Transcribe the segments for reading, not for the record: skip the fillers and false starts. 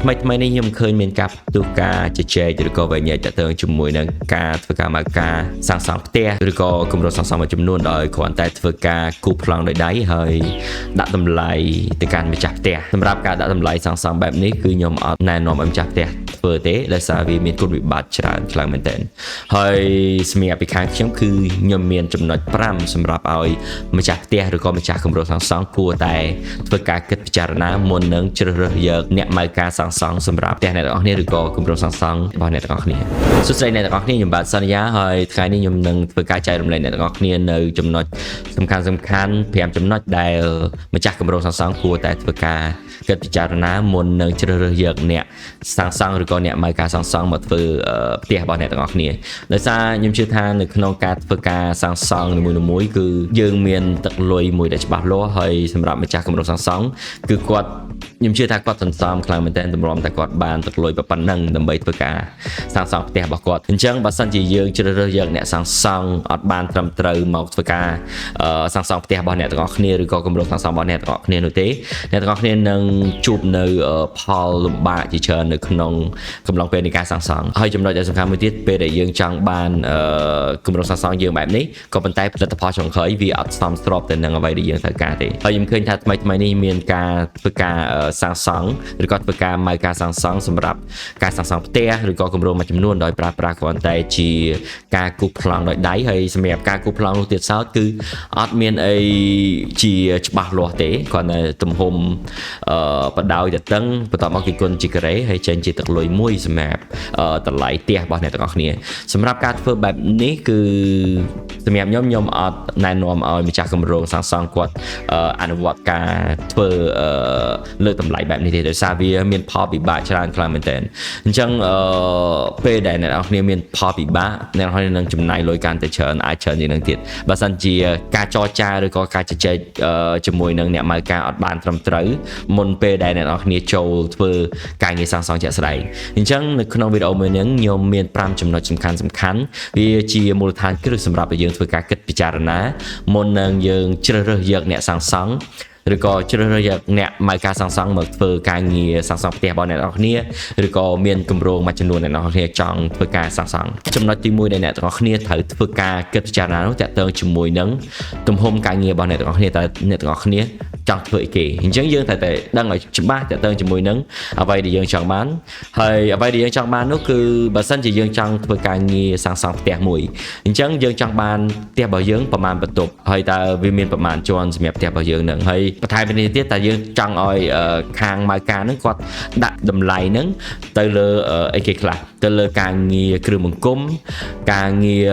ថ្មីថ្មីនេះខ្ញុំឃើញមានការផ្ទុះការជជែកឬក៏វែកញែកទាក់ទងជាមួយនឹងការធ្វើការម៉ៅការសាងសង់ផ្ទះឬក៏គម្រោងសាងសង់មួយចំនួនដោយគ្រាន់តែធ្វើការគូរប្លង់ដោយដៃហើយដាក់តម្លៃទៅកាន់ម្ចាស់ផ្ទះសម្រាប់ការដាក់តម្លៃសាងសង់បែបនេះគឺខ្ញុំអត់ណែនាំឲ្យម្ចាស់ផ្ទះធ្វើទេដោយសារវាមានគុណវិបត្តិច្រើនខ្លាំងមែនទែនហើយសម្រាប់ពីខាងខ្ញុំគឺខ្ញុំមានចំណុច5សម្រាប់ឲ្យម្ចាស់ផ្ទះឬក៏ម្ចាស់គម្រោងសាងសង់គួរតែធ្វើការគិតពិចារណាមុននឹងជ្រើសរើសយកអ្នកម៉ៅការសាងសង់សម្រាប់ផ្ទះអ្នកទាំងអស់គ្នាឬក៏គម្រោងសាងសង់របស់អ្នកទាំងអស់គ្នាសួស្តីអ្នកទាំងអស់គ្នាខ្ញុំបាទសន្យាហើយថ្ងៃនេះខ្ញុំនឹងធ្វើការចែករំលែកអ្នកទាំងអស់គ្នានៅចំណុចសំខាន់សំខាន់5ចំណុចដែលម្ចាស់គម្រោងសាងសង់គួរតែធ្វើការគិតពិចារណាមុននឹងជ្រើសរើសយកអ្នកសាងសង់ឬក៏អ្នកម៉ៅការសាងសង់មកធ្វើផ្ទះរបស់អ្នកទាំងអស់គ្នាដោយសារខ្ញុំជឿថានៅក្នុងការធ្វើការសាងសង់នីមួយៗគឺយើងមានទឹកលុយមួយដែលច្បាស់លាស់ហើយសម្រាប់ម្ចាស់គម្រោងសាងសង់គឺគាត់ខ្ញុំជឿថាគាត់សន្សំខ្លាំងមែនទែនទម្រាំតែគាត់បានទឹកលុយប៉ុណ្ណឹងដើម្បីធ្វើការសាងសង់ផ្ទះរបស់គាត់អញ្ចឹងបើសិនជាយើងជ្រើសរើសយកអ្នកសាងសង់អត់បានត្រឹមត្រូវមកធ្វើការសាងសង់ផ្ទះរបស់អ្នកទាំងអស់គ្នាឬក៏គម្រោងសាងសង់របស់អ្នកទាំងអស់គ្នានោះទេអ្នកទាំងអស់គ្នានឹងជួបនៅផលលំបាកជាច្រើននៅក្នុងកំឡុងពេលនៃការសាងសង់ហើយចំណុចដែលសំខាន់មួយទៀតពេលដែលយើងចង់បានគម្រោងសាងសង់យើងបែបនេះក៏ប៉ុន្តែផលិតផលចុងក្រោយវាអត់សមស្របទៅនឹងអ្វីដែលយើងត្រូវការទេហើយខ្ញុំឃើញថាថ្មីថ្មីនេះមានការធ្វើការសាងសង់ឬក៏ធ្វើការម៉ៅការសាងសង់សម្រាប់ការសាងសង់ផ្ទះឬក៏គម្រោងមួយចំនួនដោយប្រើប្រាស់គ្រាន់តែជាការគូសប្លង់ដោយដៃហើយសម្រាប់ការគូសប្លង់នោះទៀតសោតគឺអត់មានអីជាច្បាស់លាស់ទេគ្រាន់តែទំហំបដោយតតឹងបន្ទាប់មកគេគុណជាការ៉េហើយចេញជាទឹកលុយមួយសម្រាប់តម្លៃផ្ទះរបស់អ្នកទាំងអស់គ្នាសម្រាប់ការធ្វើបែបនេះគឺសម្រាប់ខ្ញុំខ្ញុំអត់ណែនាំឲ្យម្ចាស់គម្រោងសាងសង់គាត់អនុវត្តការធ្វើលើកតម្លៃបែបនេះទេដោយសារវាមានផលវិបាកច្រើនខ្លាំងមែនទែនអញ្ចឹងពេលដែលអ្នកនរគ្នាមានផលវិបាកអ្នកនរគ្នានឹងចំណាយលុយកាន់តែច្រើនអាចច្រើនជាងនឹងទៀតបើសិនជាការចរចាឬក៏ការជជែកជាមួយនឹងអ្នកម៉ៅការអត់បានត្រឹមត្រូវមុនពេលដែលអ្នកនរគ្នាចូលធ្វើការងារសាងសង់ជាក់ស្ដែងអញ្ចឹងនៅក្នុងវីដេអូមួយនេះខ្ញុំមាន5ចំណុចសំខាន់សំខាន់វាជាមូលដ្ឋានគ្រឹះសម្រាប់ឲ្យយើងធ្វើការគិតពិចារណាមុននឹងយើងជ្រើសរើសយកអ្នកសាងសង់ឬក៏ជ្រើសរើសយកអ្នកម៉ៅការសាងសង់មកធ្វើការងារសាងសង់ផ្ទះរបស់អ្នកនរគ្នាឬក៏មានគម្រោងមួយចំនួនអ្នកនរគ្នាចង់ធ្វើការសាងសង់ចំណុចទី1ដែលអ្នកទាំងអស់គ្នាត្រូវធ្វើការគិតពិចារណានោះទាក់ទងជាមួយនឹងទំហំការងាររបស់អ្នកទាំងអស់គ្នាតើអ្នកទាំងអស់គ្នាចង់ធ្វើអីគេអញ្ចឹងយើងត្រូវតែដឹងឲ្យច្បាស់ទាក់ទងជាមួយនឹងអ្វីដែលយើងចង់បានហើយអ្វីដែលយើងចង់បាននោះគឺបើសិនជាយើងចង់ធ្វើការងារសាងសង់ផ្ទះមួយអញ្ចឹងយើងចង់បានផ្ទះរបស់យើងប្រមាណបន្ទប់ហើយតើវាមានប្រមាណជាន់សម្រាប់ផ្ទះរបស់យើងនឹងហើយបន្ថែមពីនេះទៀតតើយើងចង់ឲ្យខាងម៉ៅការហ្នឹងគាត់ដាក់តម្លៃហ្នឹងទៅលើអីគេខ្លះទៅលើការងារគ្រឿងបង្គុំការងារ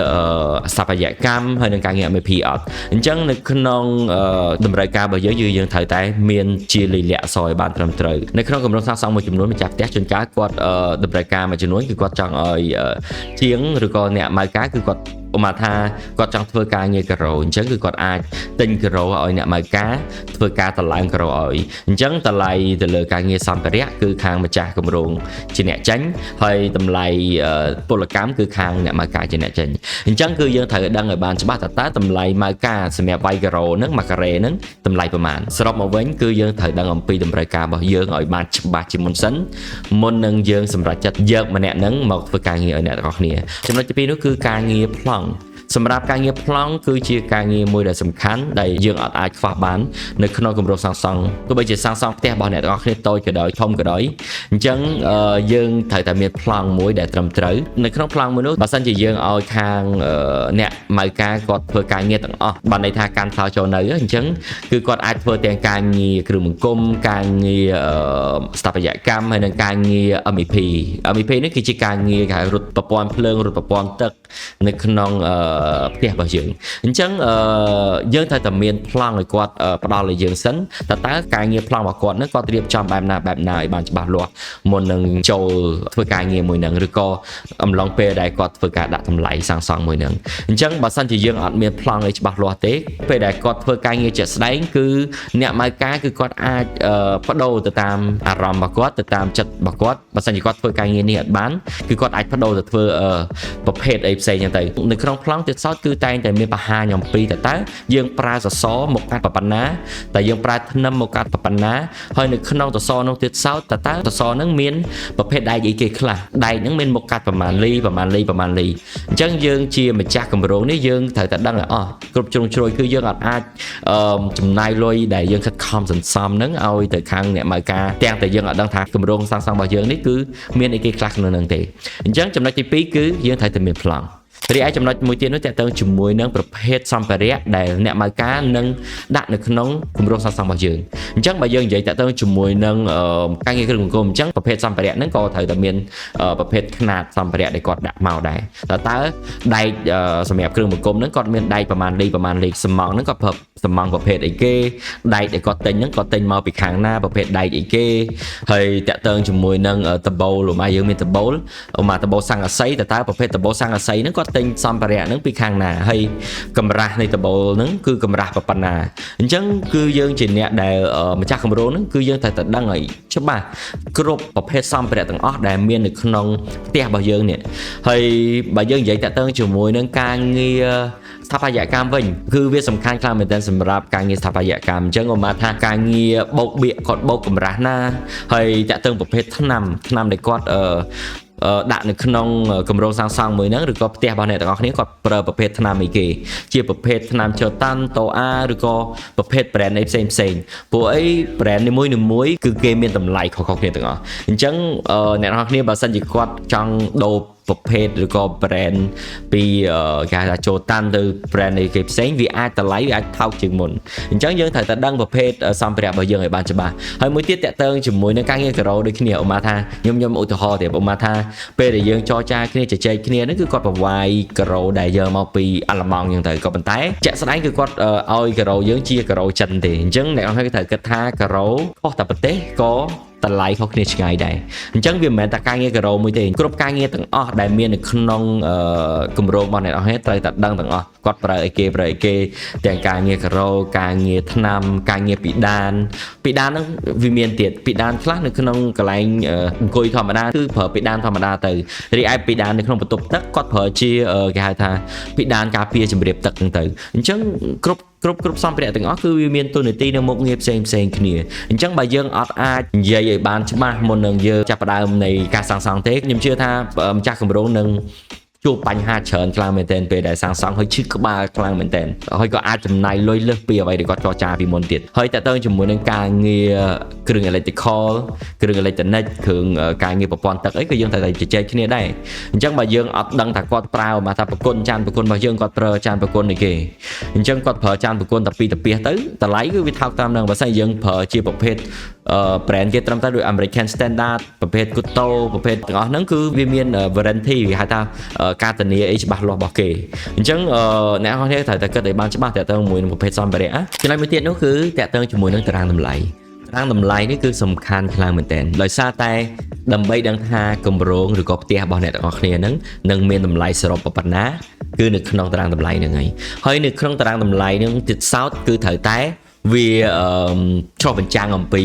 ស្ថាបត្យកម្មហើយនិងការងារ MEP អត់អញ្ចឹងនៅក្នុងតម្រូវការរបស់យើងយើងយើងត្រូវតែមានជាលិលាក់អក្សរឲ្យបានត្រឹមត្រូវនៅក្នុងគម្រោងសាងសង់មួយចំនួនម្ចាស់ផ្ទះជួនកាលគាត់តម្រូវការមួយចំនួនគឺគាត់ចង់ឲ្យជាងឬក៏អ្នកម៉ៅការគឺគាត់ឧមាថាគាត់ចង់ធ្វើការងារការ៉ូអញ្ចឹងគឺគាត់អាចទិញការ៉ូឲ្យអ្នកម៉ៅការធ្វើការតម្លើងការ៉ូឲ្យអញ្ចឹងតម្លៃទៅលើការងារសម្ភារៈគឺខាងម្ចាស់គម្រោងជាអ្នកចេញហើយតម្លៃពលកម្មគឺខាងអ្នកម៉ៅការជាអ្នកចេញអញ្ចឹងគឺយើងត្រូវដឹងឲ្យបានច្បាស់ថាតើតម្លៃម៉ៅការសម្រាប់វាយការ៉ូហ្នឹងមួយការ៉េហ្នឹងតម្លៃប្រមាណសរុបមកវិញគឺយើងត្រូវដឹងអំពីតម្រូវការរបស់យើងឲ្យបានច្បាស់ជាមុនសិនមុននឹងយើងសម្រេចចិត្តយកម្នាក់ហ្នឹងមកធ្វើការងារឲ្យអ្នកទាំងអស់គ្នាចំណុចទី2នោះគឺការងារប្លង់សម្រាប់ការងារប្លង់គឺជាការងារមួយដែលសំខាន់ដែលយើងអត់អាចខ្វះបាននៅក្នុងគម្រោងសាងសង់ទោះបីជាសាងសង់ផ្ទះរបស់អ្នកទាំងអស់គ្នាតូចក៏ដោយធំក៏ដោយអញ្ចឹងយើងត្រូវតែមានប្លង់មួយដែលត្រឹមត្រូវនៅក្នុងប្លង់មួយនោះបើសិនជាយើងឲ្យខាងអ្នកម៉ៅការគាត់ធ្វើការងារទាំងអស់បានន័យថាកាន់ថោចូលនៅអញ្ចឹងគឺគាត់អាចធ្វើទាំងការងារគ្រឿងបង្គុំការងារស្ថាបត្យកម្មហើយនិងការងារ MEP MEP នេះគឺជាការងារគេហៅរត់ប្រព័ន្ធភ្លើងរត់ប្រព័ន្ធទឹកនៅក្នុងផ្ទះរបស់យើងអញ្ចឹងយើងត្រូវតែមានប្លង់ឲ្យគាត់ផ្ដល់ឲ្យយើងសិនតើតើការងារប្លង់របស់គាត់ហ្នឹងគាត់រៀបចំបែបណាបែបណាឲ្យបានច្បាស់លាស់មុននឹងចូលធ្វើការងារមួយហ្នឹងឬក៏អំឡុងពេលដែលគាត់ធ្វើការដាក់តម្លៃសាងសង់មួយហ្នឹងអញ្ចឹងបើសិនជាយើងអត់មានប្លង់ឲ្យច្បាស់លាស់ទេពេលដែលគាត់ធ្វើការងារជាក់ស្ដែងគឺអ្នកម៉ៅការគឺគាត់អាចបដូរទៅតាមអារម្មណ៍របស់គាត់ទៅតាមចិត្តរបស់គាត់បើសិនជាគាត់ធ្វើការងារនេះអត់បានគឺគាត់អាចបដូរទៅធ្វើប្រភេទអីផ្សេងហ្នឹងទៅនៅក្នុងប្លង់ ទៀតសោតគឺតែងតែមានបង្ហាញអំពីតើយើងប្រើសសរមកកាត់ប៉ុណ្ណាតែយើងប្រើធ្នឹមមកកាត់ប៉ុណ្ណាហើយនៅក្នុងសសរនោះទៀតសោតតើសសរហ្នឹងមានប្រភេទដែកអីគេខ្លះដែកហ្នឹងមានមុខកាត់ប្រមាណលីប្រមាណលីប្រមាណលីអញ្ចឹងយើងជាម្ចាស់គម្រោងនេះយើងត្រូវតែដឹងឲ្យអស់គ្រប់ជ្រុងជ្រោយគឺយើងអត់អាចចំណាយលុយដែលយើងខិតខំសន្សំហ្នឹងឲ្យទៅខាងអ្នកម៉ៅការទាំងតែយើងអត់ដឹងថាគម្រោងសាងសង់របស់យើងនេះគឺមានអីគេខ្លះក្នុងហ្នឹងទេអញ្ចឹងចំណុចទី2គឺយើងត្រូវតែមានប្លង់រីឯចំណុចមួយទៀតនោះតើតើជាមួយនឹងប្រភេទសម្ភារៈដែលអ្នកម៉ៅការនឹងដាក់នៅក្នុងគម្រោងសាងសង់របស់យើងអញ្ចឹងបើយើងនិយាយតើតើជាមួយនឹងការងារគ្រឿងសង្គមអញ្ចឹងប្រភេទសម្ភារៈហ្នឹងក៏ត្រូវតែមានប្រភេទខ្នាតសម្ភារៈដែលគាត់ដាក់មកដែរតើដែកសម្រាប់គ្រឿងបង្គុំហ្នឹងគាត់មានដែកប្រមាណលីប្រមាណលីសំងហ្នឹងគាត់ប្រើសំងប្រភេទអីគេដែកដែលគាត់ទិញហ្នឹងគាត់ទិញមកពីខាងណាប្រភេទដែកអីគេហើយតាក់ទងជាមួយនឹងដបូលមកយើងមានដបូលមកដបូលសង្កសីតើប្រភេទដបូលសង្កសីហ្នឹងគាត់ទិញសម្ភារៈហ្នឹងពីខាងណាហើយកម្រាស់នៃដបូលហ្នឹងគឺកម្រាស់ប៉ុណ្ណាអញ្ចឹងគឺយើងជាអ្នកដែលម្ចាស់គម្រោងហ្នឹងគឺយើងត្រូវតែដឹងឲ្យច្បាស់គ្រប់ប្រភេទសម្ភារៈទាំងអស់ដែលមាននៅក្នុងផ្ទះរបស់យើងនេះហើយបើយើងនិយាយតាក់ទងជាមួយនឹងការងារស្ថាបត្យកម្មវិញគឺវាសំខាន់ខ្លាំងមែនទែនសម្រាប់ការងារស្ថាបត្យកម្មអញ្ចឹងឧបមាថាការងារបោកបៀកគាត់បោកកម្រាស់ណាហើយតាក់ទងប្រភេទថ្នាំថ្នាំដែលគាត់ដាក់នៅក្នុងគម្រោងសាងសង់មួយហ្នឹងឬក៏ផ្ទះរបស់អ្នកទាំងអស់គ្នាគាត់ប្រើប្រភេទថ្នាំអីគេជាប្រភេទថ្នាំ Jotun Toa ឬក៏ប្រភេទ brand អីផ្សេងផ្សេងព្រោះអី brand នីមួយៗគឺគេមានតម្លៃខុសៗគ្នាទាំងអស់អញ្ចឹងអ្នកទាំងអស់គ្នាបើសិនជាគាត់ចង់ដូរប្រភេទឬក៏ brand ពីគេហៅថា Jotun ទៅ brand អីគេផ្សេងវាអាចតម្លៃវាអាចថោកជាងមុនអញ្ចឹងយើងត្រូវតែដឹងប្រភេទសម្ភារៈរបស់យើងឲ្យបានច្បាស់ហើយមួយទៀតតាក់ទងជាមួយនឹងការងារការ៉ូដូចគ្នាឧបមាថាខ្ញុំឧទាហរណ៍ទៀតឧបមាថាពេលដែលយើងចរចាគ្នាជជែកគ្នាហ្នឹងគឺគាត់ប្រវាយការ៉ូដែលយកមកពីអាល្លឺម៉ង់អញ្ចឹងទៅក៏ប៉ុន្តែជាក់ស្ដែងគឺគាត់ឲ្យការ៉ូយើងជាការ៉ូចិនទេអញ្ចឹងអ្នកនរត្រូវគិតថាការ៉ូខុសតែប្រទេសក៏តម្លៃខុសគ្នាឆ្ងាយដែរអញ្ចឹងវាមិនមែនតែការងារការ៉ូមួយទេគ្រប់ការងារទាំងអស់ដែលមាននៅក្នុងគម្រោងរបស់អ្នកនរត្រូវតែដឹងទាំងអស់គាត់ប្រើអីគេប្រើអីគេទាំងការងារការ៉ូការងារថ្នាំការងារពីដានពីដានហ្នឹងវាមានទៀតពីដានខ្លះនៅក្នុងកន្លែងអង្គុយធម្មតាគឺប្រើពីដានធម្មតាទៅរីឯពីដាននៅក្នុងបន្ទប់ទឹកគាត់ប្រើជាគេហៅថាពីដានការពារជំរាបទឹកហ្នឹងទៅអញ្ចឹងគ្រប់គ្រប់គ្រប់សម្ភារៈទាំងអស់គឺវាមានតួនាទីនៅមុខងារផ្សេងផ្សេងគ្នាអញ្ចឹងបើយើងអត់អាចនិយាយឲ្យបានច្បាស់មុននឹងយើងចាប់ផ្ដើមនៃការសាងសង់ទេខ្ញុំជឿថាម្ចាស់គម្រោងនឹងជួបបញ្ហាច្រើនខ្លាំងមែនទែនពេលដែលសាងសង់ហើយឈឺក្បាលខ្លាំងមែនទែនហើយក៏អាចចំណាយលុយលើសពីអ្វីដែលគាត់ចរចាពីមុនទៀតហើយតើតើជាមួយនឹងការងារគ្រឿង electrical គ្រឿង electronic គ្រឿងការងារប្រព័ន្ធទឹកអីក៏យើងត្រូវតែជជែកគ្នាដែរអញ្ចឹងបើយើងអត់ដឹងថាគាត់ប្រើមកថាប្រគុណចានប្រគុណរបស់យើងគាត់ប្រើចានប្រគុណនេះគេអញ្ចឹងគាត់ប្រើចានប្រគុណតែពីតាពីទៅតម្លៃគឺវាថោកតាមនឹងបើសិនយើងប្រើជាប្រភេទ brand គេត្រឹមតែដូច American Standard ប្រភេទ Kuto ប្រភេទទាំងអស់ហ្នឹងគឺវាមាន warranty វាហៅថាការធានាអីច្បាស់លាស់របស់គេអញ្ចឹងអ្នកនរគ្នាត្រូវតែគិតឲ្យបានច្បាស់តាក់ទងជាមួយនឹងប្រភេទសម្ភារៈចំណុចមួយទៀតនោះគឺតាក់ទងជាមួយនឹងតារាងតម្លៃតារាងតម្លៃនេះគឺសំខាន់ខ្លាំងមែនទែនដោយសារតែដើម្បីដឹងថាគម្រោងឬក៏ផ្ទះរបស់អ្នកទាំងអស់គ្នាហ្នឹងនឹងមានតម្លៃសរុបប៉ុណ្ណាគឺនៅក្នុងតារាងតម្លៃហ្នឹងហើយហើយនៅក្នុងតារាងតម្លៃហ្នឹងទៀតសោតគឺត្រូវតែវាឆ្លុះបញ្ចាំងអំពី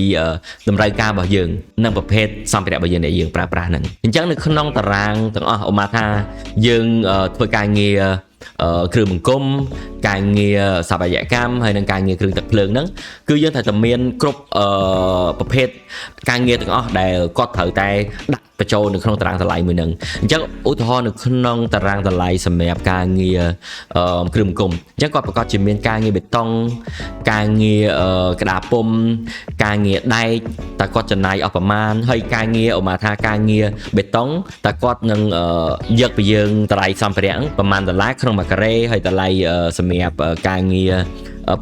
តម្រូវការរបស់យើងនិងប្រភេទសម្ភារៈរបស់យើងដែលយើងប្រើប្រាស់ហ្នឹងអញ្ចឹងនៅក្នុងតារាងទាំងអស់ឧមាថាយើងធ្វើការងារគ្រឿងបង្គុំការងារសប្បាយកម្មហើយនិងការងារគ្រឿងទឹកភ្លើងហ្នឹងគឺយើងត្រូវតែមានគ្រប់ប្រភេទការងារទាំងអស់ដែលគាត់ត្រូវតែដាក់បញ្ចូលនៅក្នុងតារាងតម្លៃមួយហ្នឹងអញ្ចឹងឧទាហរណ៍នៅក្នុងតារាងតម្លៃសម្រាប់ការងារគ្រឿងបង្គុំអញ្ចឹងគាត់ប្រកាសជាមានការងារបេតុងការងារក្តារពុំការងារដែកតើគាត់ចំណាយអស់ប្រមាណហើយការងារឧមាថាការងារបេតុងតើគាត់នឹងយកពីយើងតម្លៃសម្ភារៈប្រមាណដុល្លារក្នុងមួយការ៉េហើយតម្លៃសម្រាប់ការងារ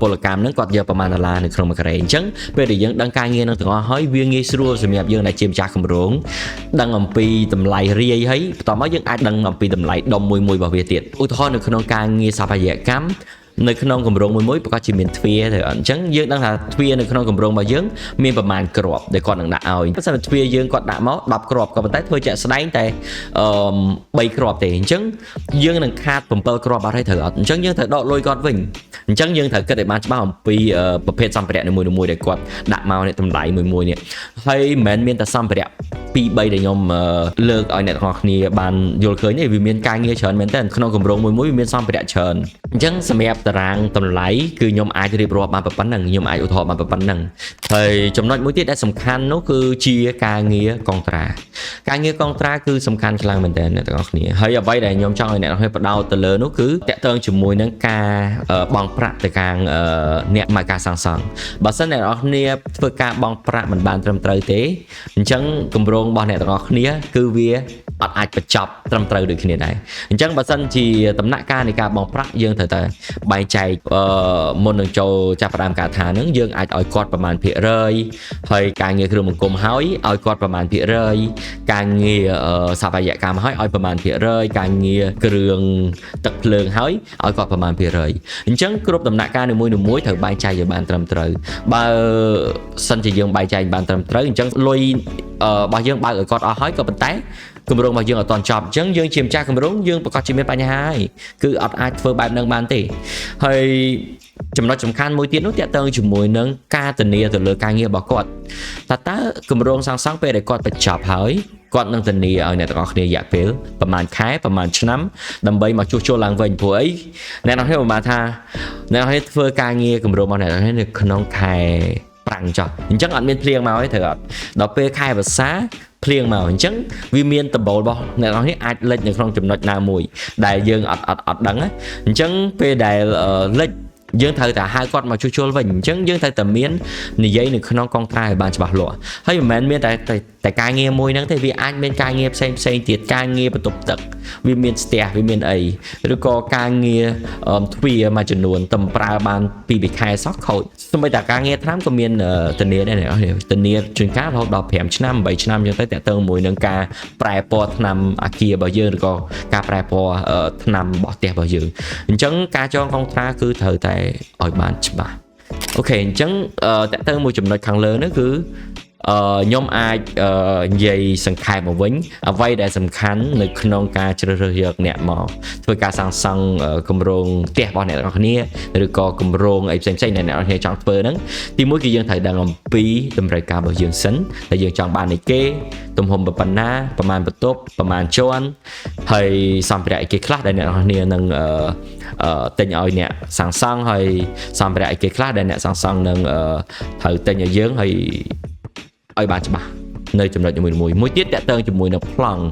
ពលកម្មហ្នឹងគាត់យកប្រមាណដុល្លារនៅក្នុងមួយការ៉េអញ្ចឹងពេលដែលយើងដឹងការងារនឹងទាំងអស់ហើយវាងាយស្រួលសម្រាប់យើងដែលជាម្ចាស់គម្រោងដឹងអំពីតម្លៃរាយហើយបន្ទាប់មកយើងអាចដឹងអំពីតម្លៃដុំមួយមួយរបស់វាទៀតឧទាហរណ៍នៅក្នុងការងារស្ថាបត្យកម្មនៅក្នុងគម្រោងមួយមួយប្រកាសជាមានទ្វារទៅអញ្ចឹងយើងដឹងថាទ្វារនៅក្នុងគម្រោងរបស់យើងមានប្រមាណគ្រាប់ដែលគាត់នឹងដាក់ឲ្យបើសិនទ្វារយើងគាត់ដាក់មក10គ្រាប់ក៏ប៉ុន្តែធ្វើជាក់ស្ដែងតែអឺ3គ្រាប់ទេអញ្ចឹងយើងនឹងខាត7គ្រាប់អត់ហើយត្រូវអត់អញ្ចឹងយើងត្រូវដកលុយគាត់វិញអ អញ្ចឹងយើងត្រូវគិតឲ្យបានច្បាស់អំពីប្រភេទសម្ភារៈនីមួយៗដែលគាត់ដាក់មកនេះតម្លៃមួយៗនេះហើយមិនមែនមានតែសម្ភារៈ2 3ដែលខ្ញុំលើកឲ្យអ្នកទាំងអស់គ្នាបានយល់ឃើញទេវាមានការងារច្រើនមែនទែនក្នុងគម្រោងមួយមួយវាមានសម្ភារៈច្រើនអញ្ចឹងសម្រាប់តារាងតម្លៃគឺខ្ញុំអាចរៀបរាប់បានប៉ុណ្ណឹងខ្ញុំអាចឧទាហរណ៍បានប៉ុណ្ណឹងហើយចំណុចមួយទៀតដែលសំខាន់នោះគឺជាការងារកុងត្រាការងារកុងត្រាគឺសំខាន់ខ្លាំងមែនទែនអ្នកទាំងអស់គ្នាហើយអ្វីដែលខ្ញុំចង់ឲ្យអ្នកទាំងអស់គ្នាផ្ដោតទៅលើនោះគឺតាក់ទងជាមួយនឹងការបង់ប្រាក់ទៅខាងអ្នកមកការសាងសង់បើសិនអ្នកទាំងអស់គ្នាធ្វើការបង់ប្រាក់មិនបានត្រឹមត្រូវទេអញ្ចឹងគម្រោងរបស់អ្នកទាំងអស់គ្នាគឺវាអត់អាចបញ្ចប់ត្រឹមត្រូវដូចគ្នាដែរអញ្ចឹងបើសិនជាដំណាក់កាលនៃការបង់ប្រាក់យើងត្រូវតែបែងចែកមុននឹងចូលចាប់ផ្ដើមការថាហ្នឹងយើងអាចឲ្យគាត់ប្រមាណភាគរយហើយការងារគ្រឿងបង្គុំហើយឲ្យគាត់ប្រមាណភាគរយការងារសប្បាយកម្មហើយឲ្យប្រមាណភាគរយការងារគ្រឿងទឹកភ្លើងហើយឲ្យគាត់ប្រមាណភាគរយអញ្ចឹងគ្រប់ដំណាក់កាលនីមួយៗត្រូវបែងចែកឲ្យបានត្រឹមត្រូវបើសិនជាយើងបែងចែកបានត្រឹមត្រូវអញ្ចឹងលុយរបស់យើងបើកឲ្យគាត់អស់ហើយក៏ប៉ុន្តែគម្រោងរបស់យើងអត់ទាន់ចប់អញ្ចឹងយើងជាម្ចាស់គម្រោងយើងប្រកាសជាមានបញ្ហាហើយគឺអត់អាចធ្វើបែបហ្នឹងបានទេហើយចំណុចសំខាន់មួយទៀតនោះទាក់ទងជាមួយនឹងការធានាទៅលើការងាររបស់គាត់តើគម្រោងសាងសង់ពេលដែលគាត់បញ្ចប់ហើយគាត់នឹងធានាឲ្យអ្នកទាំងអស់គ្នារយៈពេលប្រហែលខែប្រហែលឆ្នាំដើម្បីមកជួសជុលឡើងវិញព្រោះអីអ្នកទាំងអស់គ្នាប្រហែលថាអ្នកទាំងអស់គ្នាធ្វើការងារគម្រោងរបស់អ្នកទាំងអស់គ្នានៅក្នុងខែប្រាំងចោះអញ្ចឹងអត់មានភ្លៀងមកទេត្រូវអត់ដល់ពេលខែវស្សាភ្លៀងមកអញ្ចឹងវាមានដំបូលរបស់អ្នកនរនេះអាចលិចនៅក្នុងចំណុចណាមួយដែលយើងអត់អត់អត់ដឹងណាអញ្ចឹងពេលដែលលិចយើងត្រូវតែហៅគាត់មកជួសជុលវិញអញ្ចឹងយើងត្រូវតែមាននិយាយនៅក្នុងកងត្រាឲ្យបានច្បាស់លាស់ហើយមិនមែនមានតែតែការងារមួយហ្នឹងទេវាអាចមានការងារផ្សេងផ្សេងទៀតការងារបន្ទប់ទឹកវាមានស្ទះវាមានអីឬក៏ការងារទ្វារមួយចំនួនតំប្រើបានពីរខែសោះខូចសូម្បីតែការងារថ្នាំក៏មានធានាដែរអ្នកនរធានាជួនកាលរហូតដល់5ឆ្នាំ8ឆ្នាំអញ្ចឹងទៅតាក់ទងមួយនឹងការប្រែពណ៌ថ្នាំអាគាររបស់យើងឬក៏ការប្រែពណ៌ថ្នាំរបស់ផ្ទះរបស់យើងអញ្ចឹងការចងកុងត្រាគឺត្រូវតែឲ្យបានច្បាស់OK អញ្ចឹងតាក់ទងមួយចំណុចខាងលើនេះគឺខ្ញុំអាចនិយាយសង្ខេបមកវិញអ្វីដែលសំខាន់នៅក្នុងការជ្រើសរើសយកអ្នកមកធ្វើការសាងសង់គម្រោងផ្ទះរបស់អ្នកទាំងអស់គ្នាឬក៏គម្រោងអីផ្សេងៗដែលអ្នកទាំងអស់គ្នាចង់ធ្វើហ្នឹងទីមួយគឺយើងត្រូវដឹងអំពីតម្រូវការរបស់យើងសិនតែយើងចង់បានអីគេទំហំប៉ុណ្ណាប្រមាណបន្ទប់ប្រមាណជាន់ហើយសម្ភារៈអីគេខ្លះដែលអ្នកទាំងអស់គ្នានឹងទិញឲ្យអ្នកសាងសង់ហើយសម្ភារៈអីគេខ្លះដែលអ្នកសាងសង់នឹងត្រូវទិញឲ្យយើងហើយឲ្យបានច្បាស់នៅចំណុចមួយមួយមួយទៀតតាក់ទងជាមួយនឹងប្លង់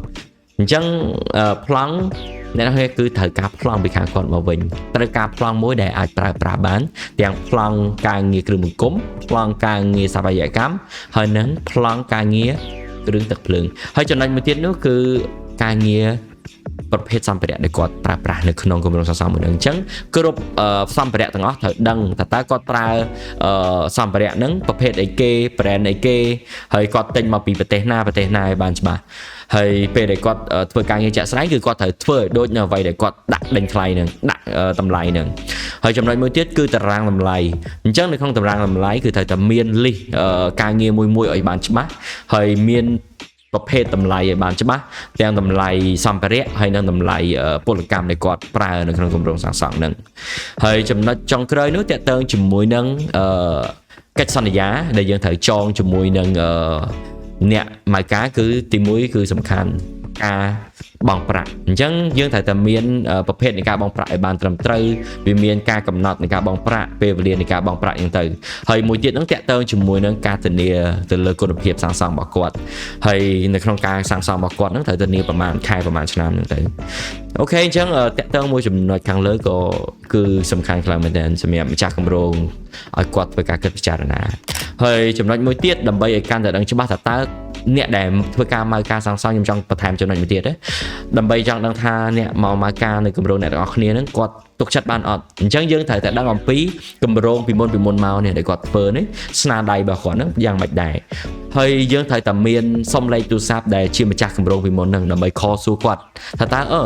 អញ្ចឹងប្លង់អ្នកនរគឺត្រូវការប្លង់ពីខាងគាត់មកវិញត្រូវការប្លង់មួយដែលអាចប្រើប្រាស់បានទាំងប្លង់ការងារគ្រឿងបង្គុំប្លង់ការងារសប្បាយកម្មហើយនិងប្លង់ការងារគ្រឿងទឹកភ្លើងហើយចំណុចមួយទៀតនោះគឺការងារប្រភេទសម្ភារៈដែលគាត់ប្រើប្រាស់នៅក្នុងគម្រោងសាងសង់មួយនឹងអញ្ចឹងគ្រប់សម្ភារៈទាំងអស់ត្រូវដឹងថាតើគាត់ប្រើសម្ភារៈហ្នឹងប្រភេទអីគេ brand អីគេហើយគាត់ទិញមកពីប្រទេសណាប្រទេសណាឲ្យបានច្បាស់ហើយពេលដែលគាត់ធ្វើការងារជាក់ស្ដែងគឺគាត់ត្រូវធ្វើឲ្យដូចនៅអ្វីដែលគាត់ដាក់ដេញថ្លៃហ្នឹងដាក់តម្លៃហ្នឹងហើយចំណុចមួយទៀតគឺតារាងតម្លៃអញ្ចឹងនៅក្នុងតារាងតម្លៃគឺត្រូវតែមាន list ការងារមួយមួយឲ្យបានច្បាស់ហើយមានប្រភេទតម្លៃឲ្យបានច្បាស់ទាំងតម្លៃសម្ភារៈហើយនិងតម្លៃពលកម្មដែលគាត់ប្រើនៅក្នុងគម្រោងសាងសង់ហ្នឹងហើយចំណុចចុងក្រោយនោះតាក់ទងជាមួយនឹងកិច្ចសន្យាដែលយើងត្រូវចងជាមួយនឹងអ្នកម៉ៅការគឺទី1គឺសំខាន់ការបង់ប្រាក់អញ្ចឹងយើងត្រូវតែមានប្រភេទនៃការបង់ប្រាក់ឲ្យបានត្រឹមត្រូវវាមានការកំណត់នៃការបង់ប្រាក់ពេលវេលានៃការបង់ប្រាក់អញ្ចឹងទៅហើយមួយទៀតហ្នឹងតាក់ទងជាមួយនឹងការធានាទៅលើគុណភាពសាងសង់របស់គាត់ហើយនៅក្នុងការសាងសង់របស់គាត់ហ្នឹងត្រូវធានាប្រហែលខែប្រហែលឆ្នាំហ្នឹងទៅOK អញ្ចឹងតាក់ទងមួយចំណុចខាងលើក៏គឺសំខាន់ខ្លាំងមែនទែនសម្រាប់ម្ចាស់គម្រោងឲ្យគាត់ធ្វើការគិតពិចារណាហើយចំណុចមួយទៀតដើម្បីឲ្យកាន់តែដឹងច្បាស់ថាតើអ្នកដែលធ្វើការម៉ៅការសាងសង់ខ្ញុំចង់បន្ថែមចំណុចមួយទៀតណាដើម្បីចង់ដឹងថាអ្នកមកម៉ៅការនៅគម្រោងអ្នកទាំងអស់គ្នាហ្នឹងគាត់ទុកចិត្តបានអត់អញ្ចឹងយើងត្រូវតែដឹងអំពីគម្រោងពីមុនពីមុនមកនេះដែលគាត់ធ្វើនេះស្នាដៃរបស់គាត់ហ្នឹងយ៉ាងម៉េចដែរហើយយើងត្រូវតែមានសុំលេខទូរស័ព្ទដែលជាម្ចាស់គម្រោងពីមុនហ្នឹងដើម្បី call សួរគាត់ថាតើអឺ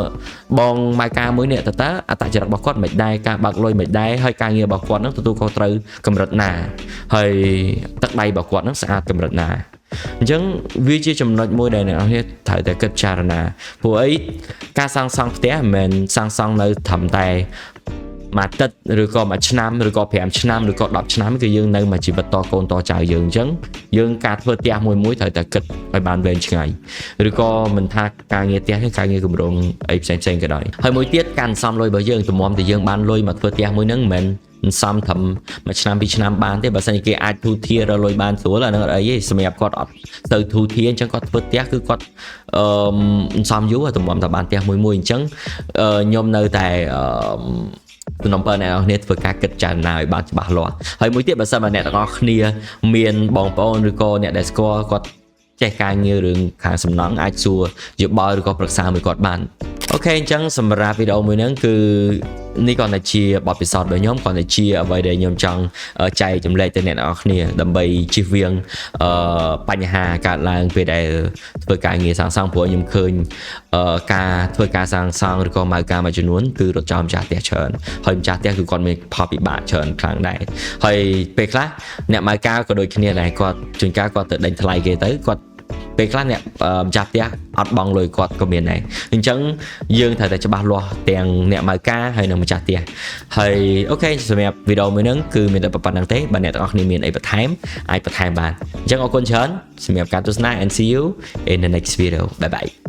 បងម៉ៅការមួយនេះតើតើអត្តចរិតរបស់គាត់មិនដែរការបើកលុយមិនដែរហើយការងាររបស់គាត់ហ្នឹងទទួលខុសត្រូវកម្រិតណាហើយទឹកដៃរបស់គាត់ហ្នឹងស្អាតកម្រិតណាអញ្ចឹងវាជាចំណុចមួយដែលអ្នកនរគ្នាត្រូវតែគិតពិចារណាព្រោះអីការសាងសង់ផ្ទះមិនមែនសាងសង់នៅត្រឹមតែ មួយអាទិត្យឬក៏មួយឆ្នាំឬក៏5ឆ្នាំឬក៏10ឆ្នាំគឺយើងនៅមួយជីវិតតកូនតចៅយើងអញ្ចឹងយើងការធ្វើផ្ទះមួយមួយត្រូវតែគិតឲ្យបានវែងឆ្ងាយឬក៏មិនថាការងារផ្ទះទេការងារគម្រោងអីផ្សេងផ្សេងក៏ដោយហើយមួយទៀតការសន្សំលុយរបស់យើងទម្រាំតែយើងបានលុយមកធ្វើផ្ទះមួយហ្នឹងមិនមែនសំត្រឹមមួយឆ្នាំពីរឆ្នាំបានទេបើសិនជាគេអាចធូធារលុយបានស្រួលអាហ្នឹងអត់អីទេសម្រាប់គាត់អត់ទៅធូធាអញ្ចឹងគាត់ធ្វើផ្ទះគឺគាត់អឺសំយូរទម្រាំតែបានផ្ទះមួយមួយអញ្ចឹងខ្ញុំនៅតែអឺសំណូមពរអ្នកនរគ្នាធ្វើការគិតចារណាឲ្យបានច្បាស់លាស់ហើយមួយទៀតបើសិនបើអ្នកទាំងអស់គ្នាមានបងប្អូនឬក៏អ្នកដែលស្គាល់គាត់ចេះការងាររឿងខាងសំណង់អាចសួរយោបល់ឬក៏ប្រឹក្សាមួយគាត់បាន OK អញ្ចឹងសម្រាប់វីដេអូមួយហ្នឹងគឺនេះគ្រាន់តែជាបទពិសោធន៍របស់ខ្ញុំគ្រាន់តែជាអ្វីដែលខ្ញុំចង់ចែករំលែកទៅអ្នកនរគ្នាដើម្បីជៀសវាងអឺបញ្ហាកើតឡើងពេលដែលធ្វើការងារសាងសង់ព្រោះខ្ញុំឃើញអឺការធ្វើការសាងសង់ឬក៏ម៉ៅការមួយចំនួនគឺរត់ចោលម្ចាស់ផ្ទះច្រើនហើយម្ចាស់ផ្ទះគឺគាត់មានផលពិបាកច្រើនខ្លាំងដែរហើយពេលខ្លះអ្នកម៉ៅការក៏ដូចគ្នាដែរគាត់ជួនកាលគាត់ទៅដេញថ្លៃគេទៅគាត់ពេលខ្លះអ្នកម្ចាស់ផ្ទះអត់បង់លុយគាត់ក៏មានដែរអញ្ចឹងយើងត្រូវតែច្បាស់លាស់ទាំងអ្នកម៉ៅការហើយនិងម្ចាស់ផ្ទះហើយ OK សម្រាប់វីដេអូមួយហ្នឹងគឺមានតែប៉ុណ្ណឹងទេបើអ្នកទាំងអស់គ្នាមានអីបន្ថែមអាចបន្ថែមបានអញ្ចឹងអរគុណច្រើនសម្រាប់ការទស្សនា and see you in the next video. Bye bye.